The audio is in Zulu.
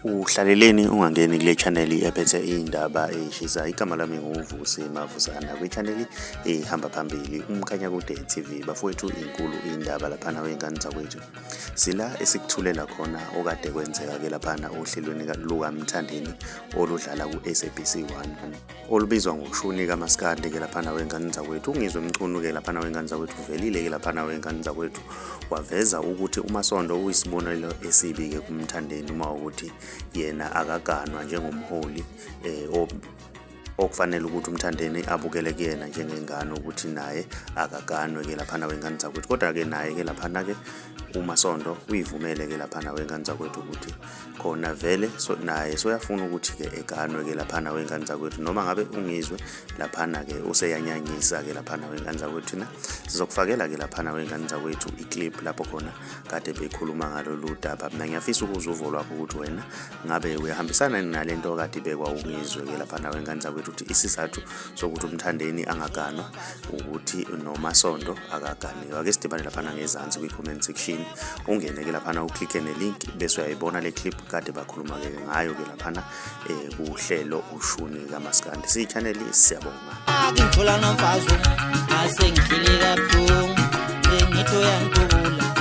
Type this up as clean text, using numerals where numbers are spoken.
Uhlaleleni ungangeni kule channel ephethe iy'ndaba ey'shisa. Igama lami nguVusi Mavusana kwi-channel ehamba phambili uMkhanyakude TV. Bafowethu inkulu indaba laphana wey'ngane zakwethu. Sila esikuthulela khona okade kwenzeka-ke laphana ohlelweni lukaMthandeni oludlala ku-SABC 1. Olubizwa ngoshuni kamaskandi ke laphana wengane zakwethu. UNgizwe Mchunu ke laphana wengane zakwethu uvelile ke laphana wengane zakwethu, waveza ukuthi uMasondo uyisibonelo esibi ke kuMthandeni uma ukuthi yena akaganwa njengomholi okufanele ukuthi uMthandeni abukele kuyena njengengane ukuthi naye akaganwe ke laphana wengane zakwethu. Kodwa ke naye ke laphana ke uMasondo uyivumele ke laphana wengane zakwethu ukuthi khona vele so naye soyafuna ukuthi ke eganwe ke laphana wengane zakwethu, noma ngabe uNgizwe laphana ke useyanyanyisa ke laphana wengane zakwethu. Thina sizokufakela ke laphana wengane zakwethu iclip lapho khona kade bekhuluma ngalolu daba. Mina ngiyafisa ukuzwa uvo lwakho ukuthi wena ngabe uyahambisana nale nto kade ibekwa uNgizwe ke laphana wengane zakwethu, ukuthi isizathu sokuthi uMthandeni angaganwa ukuthi noMasondo akaganiwe. Ake sidibane laphana ngezansi kwi-comment section, ungene ke laphana uklikhe ne-link bese uyayibona le clip kade bakhuluma ke ngayo ke laphana kuhlelo ushuni kamaskandi. Siyi-channel, siyabonga. Ngithola nomfazi asengihleli kabuhlungu, bengithi uyangidubula.